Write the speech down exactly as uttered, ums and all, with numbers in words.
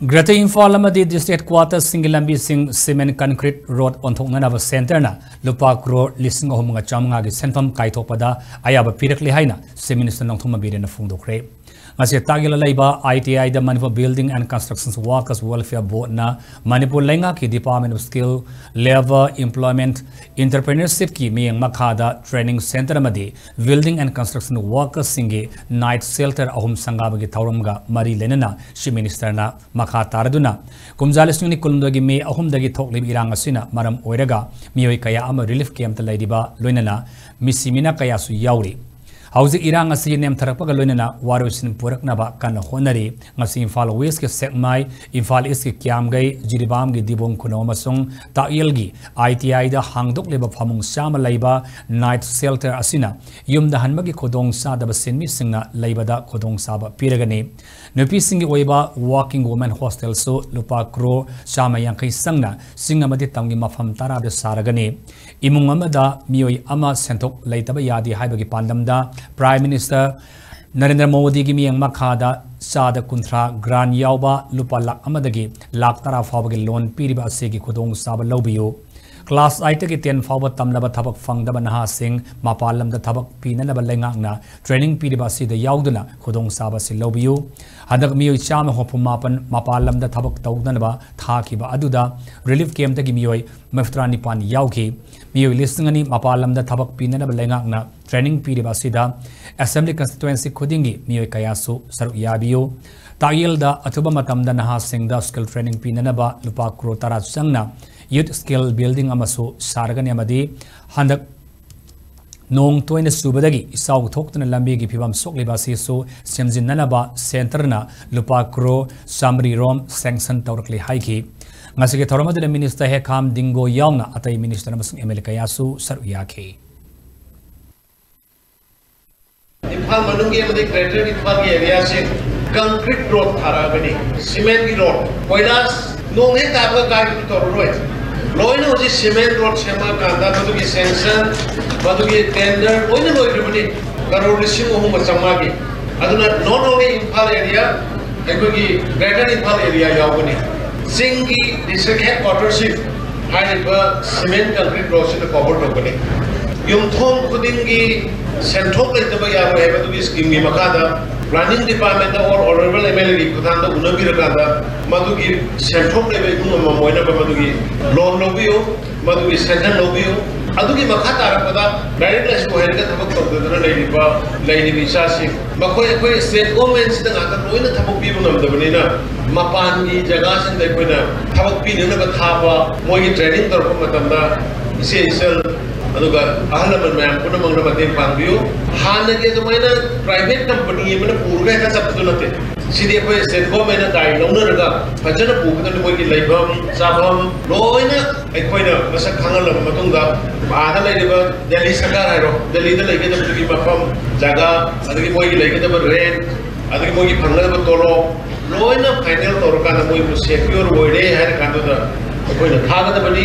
Greater Imphal ꯑꯃꯗꯤ District Headquartersꯁꯤꯡꯒꯤ ꯂꯝꯕꯤꯁꯤꯡ cement concrete road ꯑꯣꯟꯊꯣꯛꯅꯅꯕ Centreꯅ ꯂꯨꯄꯥ ꯀ꯭ꯔꯣꯔ ꯂꯤꯁꯤꯡ ꯑꯍꯨꯝꯒ ꯆꯥꯃꯉꯥꯒꯤ ꯁꯦꯟꯐꯝ ꯀꯥꯏꯊꯣꯛꯄꯗ ꯑꯌꯥꯕ ꯄꯤꯔꯛꯂꯦ ꯍꯥꯏꯅ Chief Minister ꯅꯣꯡꯊꯣꯝꯕꯝ ꯕꯤꯔꯦꯟꯅ ꯐꯣꯡꯗꯣꯛꯈ꯭ꯔꯦ꯫ ꯉꯁꯤ ꯇꯥꯛꯌꯦꯜꯗ ꯂꯩꯕ ITIꯗ Manipur Building and Constructions Workers Welfare Boardꯅ Manipur ꯂꯩꯉꯥꯛꯀꯤ Department of Skill, Labour, Employment, Entrepreneurshipꯀꯤ ꯃꯤꯠꯌꯦꯡ ꯃꯈꯥꯗ training centre ꯑꯃꯗꯤ Building and Construction Workersꯁꯤꯡꯒꯤ night shelter ꯑꯍꯨꯝ ꯁꯪꯒꯥꯕꯒꯤ ꯊꯧꯔꯝꯒ ꯃꯔꯤ ꯂꯩꯅꯅ Chief Ministerꯅ ꯃꯈꯥ ꯇꯥꯔꯗꯨꯅ, ꯀꯨꯝꯖꯥ ꯂꯤꯁꯤꯡ ꯑꯅꯤ ꯀꯨꯟꯍꯨꯝꯗꯣꯏꯒꯤ ꯃꯦ ꯑꯍꯨꯝꯗꯒꯤ ꯊꯣꯛꯂꯤꯕ ꯏꯔꯥꯡ ꯑꯁꯤꯅ ꯃꯔꯝ ꯑꯣꯏꯔꯒ ꯃꯤꯑꯣꯏ ꯀꯌꯥ ꯑꯃ relief campꯇ ꯂꯩꯔꯤꯕ ꯂꯣꯏꯅꯅ ꯃꯤꯁꯤ ꯃꯤꯅꯥ ꯀꯌꯥꯁꯨ ꯌꯥꯎꯔꯤ꯫ ꯍꯧꯖꯤꯛ ꯏꯔꯥꯡ ꯑꯁꯤ ꯅꯦꯝꯊꯔꯛꯄꯒ ꯂꯣꯏꯅꯅ ꯋꯥꯔꯣꯏꯁꯤꯟ ꯄꯨꯔꯛꯅꯕ ꯀꯟꯅ ꯍꯣꯠꯅꯔꯤ꯫ ꯉꯁꯤ ꯏꯝꯐꯥꯜ Westꯀꯤ ꯁꯦꯛꯃꯥꯏ, ꯏꯝꯐꯥꯜ Eastꯀꯤ ꯀꯤꯌꯥꯝꯒꯩ, ꯖꯤꯔꯤꯕꯥꯝꯒꯤ ꯗꯤꯕꯣꯡ ꯈꯨꯅꯧ ꯑꯃꯁꯨꯡ ꯇꯥꯛꯌꯦꯜꯒꯤ ITIꯗ ꯍꯥꯡꯗꯣꯛꯂꯤꯕ ꯐꯃꯨꯡ ꯆꯥꯝꯃ ꯂꯩꯕ night shelter ꯑꯁꯤꯅ ꯌꯨꯝꯗ ꯍꯟꯕꯒꯤ ꯈꯨꯗꯣꯡꯆꯥꯗꯕ ꯁꯤꯟꯃꯤꯁꯤꯡꯅ ꯂꯩꯕꯗ ꯈꯨꯗꯣꯡꯆꯥꯕ ꯄꯤꯔꯒꯅꯤ꯫ ꯅꯨꯄꯤꯁꯤꯡꯒꯤ ꯑꯣꯏꯕ working women hostelꯁꯨ ꯂꯨꯄꯥ ꯀ꯭ꯔꯣꯔ ꯆꯥꯝꯃ ꯌꯥꯡꯈꯩ ꯆꯪꯅ ꯆꯤꯡ ꯑꯃꯗꯤ ꯇꯝꯒꯤ ꯃꯐꯝ ꯇꯔꯥꯗ ꯁꯥꯔꯒꯅꯤ꯫ ꯏꯃꯨꯡ ꯑꯃꯗ ꯃꯤꯑꯣꯏ ꯑꯃ ꯁꯦꯟꯊꯣꯛ ꯂꯩꯇꯕ ꯌꯥꯗꯦ ꯍꯥꯏꯕꯒꯤ ꯄꯥꯟꯗꯝꯗ Prime Minister ꯅꯔꯦꯟꯗ꯭ꯔ ꯃꯣꯗꯤꯒꯤ ꯃꯤꯠꯌꯦꯡ ꯃꯈꯥꯗ ꯆꯥꯗ ꯀꯨꯟꯊ꯭ꯔꯥ grant ꯌꯥꯎꯕ ꯂꯨꯄꯥ ꯂꯥꯈ ꯑꯃꯗꯒꯤ ꯂꯥꯈ ꯇꯔꯥ ꯐꯥꯎꯕꯒꯤ loan ꯄꯤꯔꯤꯕ ꯑꯁꯤꯒꯤ ꯈꯨꯗꯣꯡꯆꯥꯕ ꯂꯧꯕꯤꯌꯨ꯫ Class eightꯇꯒꯤ ten ꯐꯥꯎꯕ ꯇꯝꯂꯕ ꯊꯕꯛ ꯐꯪꯗꯕ ꯅꯍꯥꯁꯤꯡ ꯃꯄꯥꯟ ꯂꯝꯗ ꯊꯕꯛ ꯄꯤꯅꯅꯕ ꯂꯩꯉꯥꯛꯅ training ꯄꯤꯔꯤꯕ ꯑꯁꯤꯗ ꯌꯥꯎꯗꯨꯅ ꯈꯨꯗꯣꯡꯆꯥꯕ ꯑꯁꯤ ꯂꯧꯕꯤꯌꯨ꯫ ꯍꯟꯗꯛ ꯃꯤꯑꯣꯏ ꯆꯥꯝꯃ ꯍꯨꯝꯐꯨ ꯃꯥꯄꯟ ꯃꯄꯥꯟ ꯂꯝꯗ ꯊꯕꯛ ꯇꯧꯅꯅꯕ ꯊꯥꯈꯤꯕ ꯑꯗꯨꯗ relief campꯇꯒꯤ ꯃꯤꯑꯣꯏ ꯃꯔꯤꯐꯨꯇꯔꯥ ꯅꯤꯄꯥꯟ ꯌꯥꯎꯈꯤ꯫ ꯃꯤꯑꯣꯏ ꯂꯤꯁꯤꯡ ꯑꯅꯤ ꯃꯄꯥꯟ ꯂꯝꯗ ꯊꯕꯛ ꯄꯤꯅꯅꯕ ꯂꯩꯉꯥꯛꯅ training ꯄꯤꯔꯤꯕ ꯑꯁꯤꯗ Assembly Constituency ꯈꯨꯗꯤꯡꯒꯤ ꯃꯤꯑꯣꯏ ꯀꯌꯥꯁꯨ ꯁꯔꯨꯛ ꯌꯥꯕꯤꯌꯨ꯫ ꯇꯥꯛꯌꯦꯜꯗ ꯑꯊꯨꯕ ꯃꯇꯝꯗ ꯅꯍꯥꯁꯤꯡꯗ skill training ꯄꯤꯅꯅꯕ ꯂꯨꯄꯥ ꯀ꯭ꯔꯣꯔ ꯇꯔꯥ ꯆꯪꯅ Youth Skill Building ꯑꯃꯁꯨ ꯁꯥꯔꯒꯅꯤ ꯑꯃꯗꯤ ꯍꯟꯗꯛ ꯅꯣꯡ ꯇꯣꯏꯅ ꯆꯨꯕꯗꯒꯤ ꯏꯆꯥꯎ ꯊꯣꯛꯇꯨꯅ ꯂꯝꯕꯤꯒꯤ ꯐꯤꯕꯝ ꯁꯣꯛꯂꯤꯕ ꯑꯁꯤꯁꯨ ꯁꯦꯝꯖꯤꯟꯅꯅꯕ Centreꯅ ꯂꯨꯄꯥ ꯀ꯭ꯔꯣꯔ ꯆꯥꯃꯔꯤ ꯔꯣꯝ sanction ꯇꯧꯔꯛꯂꯦ ꯍꯥꯏꯈꯤ꯫ ꯉꯁꯤꯒꯤ ꯊꯧꯔꯝ ꯑꯗꯨꯗ Minister ꯍꯦꯈꯥꯝ ꯗꯤꯡꯒꯣ ꯌꯥꯎꯅ ꯑꯇꯩ Minister ꯑꯃꯁꯨꯡ MLA ꯀꯌꯥꯁꯨ ꯁꯔꯨꯛ ꯌꯥꯈꯤ꯫ ꯏꯝꯐꯥꯜ ꯃꯅꯨꯡꯒꯤ ꯑꯃꯗꯤ Greater ꯏꯝꯐꯥꯜꯒꯤ areaꯁꯤꯡ concrete road ꯊꯥꯔꯛꯑꯒꯅꯤ, cementꯀꯤ road, ꯀꯣꯏꯂꯥꯁ ꯅꯣꯡ ꯍꯦꯛ ꯇꯥꯕꯒ ꯀꯥꯏꯕꯗꯨ ꯇꯧꯔꯔꯣꯏ꯫ ꯂꯣꯏꯅ ꯍꯧꯖꯤꯛ cement road ꯁꯦꯝꯃꯛꯑꯀꯥꯟꯗ ꯃꯗꯨꯒꯤ sanction, ꯃꯗꯨꯒꯤ tender ꯂꯣꯏꯅ ꯂꯣꯏꯈ꯭ꯔꯕꯅꯤ, ꯀꯔꯣꯔ ꯂꯤꯁꯤꯡ ꯑꯍꯨꯝꯒ ꯆꯥꯝꯃꯉꯥꯒꯤ꯫ ꯑꯗꯨꯅ not only ꯏꯝꯐꯥꯜ area, ꯑꯩꯈꯣꯏꯒꯤ Greater Imphal area ꯌꯥꯎꯒꯅꯤ꯫ ꯆꯤꯡꯒꯤ district headquarterꯁꯤꯡ ꯍꯥꯏꯔꯤꯕ cement concrete roadꯁꯤꯅ cover ꯇꯧꯒꯅꯤ꯫ ꯌꯨꯝꯊꯣꯡ ꯈꯨꯗꯤꯡꯒꯤ ꯁꯦꯟꯊꯣꯛ ꯂꯩꯇꯕ ꯌꯥꯔꯣꯏ ꯍꯥꯏꯕꯗꯨꯒꯤ schemeꯒꯤ ꯃꯈꯥꯗ planning departmentꯇ or honourable MLAꯒꯤ ꯈꯨꯠꯊꯥꯡꯗ ꯎꯅꯕꯤꯔꯀꯥꯟꯗ ꯃꯗꯨꯒꯤ ꯁꯦꯟꯊꯣꯛ ꯂꯩꯕ ꯏꯃꯨꯡ ꯑꯃꯃꯝ ꯑꯣꯏꯅꯕ ꯃꯗꯨꯒꯤ loan ꯂꯧꯕꯤꯌꯨ꯫ ꯃꯗꯨꯒꯤ sanction ꯂꯧꯕꯤꯌꯨ꯫ ꯑꯗꯨꯒꯤ ꯃꯈꯥ ꯇꯥꯔꯛꯄꯗ ꯂꯥꯏꯔꯤꯛ ꯂꯥꯏꯁꯨ ꯍꯩꯔꯒ ꯊꯕꯛ ꯇꯧꯗꯗꯅ ꯂꯩꯔꯤꯕ, ꯂꯩꯔꯤꯕ ꯏꯆꯥꯁꯤꯡ, ꯃꯈꯣꯏ ꯑꯩꯈꯣꯏ state governmentꯁꯤꯗ ꯉꯥꯛꯇ ꯂꯣꯏꯅ ꯊꯕꯛ ꯄꯤꯕ ꯉꯝꯗꯕꯅꯤꯅ, ꯃꯄꯥꯟꯒꯤ ꯖꯒꯥꯁꯤꯡꯗ ꯑꯩꯈꯣꯏꯅ ꯊꯕꯛ ꯄꯤꯅꯅꯕ ꯊꯥꯕ, ꯃꯣꯏꯒꯤ training ꯇꯧꯔꯛꯄ ꯃꯇꯝꯗ ꯏꯆꯦ ꯏꯆꯜ, ꯑꯗꯨꯒ ꯑꯍꯜ ꯂꯃꯟ ꯃꯌꯥꯝ ꯄꯨꯝꯅꯃꯛꯅ ꯃꯇꯦꯡ ꯄꯥꯡꯕꯤꯌꯨ꯫ ꯍꯥꯟꯅꯒꯤ ꯑꯗꯨꯃꯥꯏꯅ private company ꯑꯃꯅ ꯄꯨꯔꯒ ꯍꯦꯛꯇ ꯆꯠꯄꯗꯨ ꯅꯠꯇꯦ꯫ ꯁꯤꯗꯤ ꯑꯩꯈꯣꯏ state governmentꯅ ꯗꯥꯏ ꯂꯧꯅꯔꯒ ꯐꯖꯅ ꯄꯨꯒꯗꯕꯅꯤ꯫ ꯃꯣꯏꯒꯤ ꯂꯩꯐꯝ ꯆꯥꯐꯝ ꯂꯣꯏꯅ ꯑꯩꯈꯣꯏꯅ ꯃꯁꯛ ꯈꯪꯍꯜꯂꯕ ꯃꯇꯨꯡꯗ, ꯑꯥꯗ ꯂꯩꯔꯤꯕ ꯗꯦꯜꯂꯤ ꯁꯔꯀꯥꯔ ꯍꯥꯏꯔꯣ, ꯗꯦꯜꯂꯤꯗ ꯂꯩꯒꯗꯕꯗꯨꯒꯤ ꯃꯐꯝ, ꯖꯒꯥ, ꯑꯗꯒꯤ ꯃꯣꯏꯒꯤ ꯂꯩꯒꯗꯕ rent, ꯑꯗꯒꯤ ꯃꯣꯏꯒꯤ ꯐꯪꯒꯗꯕ ꯇꯣꯂꯣꯞ, ꯂꯣꯏꯅ final ꯇꯧꯔꯀꯥꯟꯗ ꯃꯣꯏꯕꯨ secure ꯑꯣꯏꯔꯦ ꯍꯥꯏꯔ ꯀꯥꯟꯗꯨꯗ ꯑꯩꯈꯣꯏꯅ ꯊꯥꯒꯗꯕꯅꯤ꯫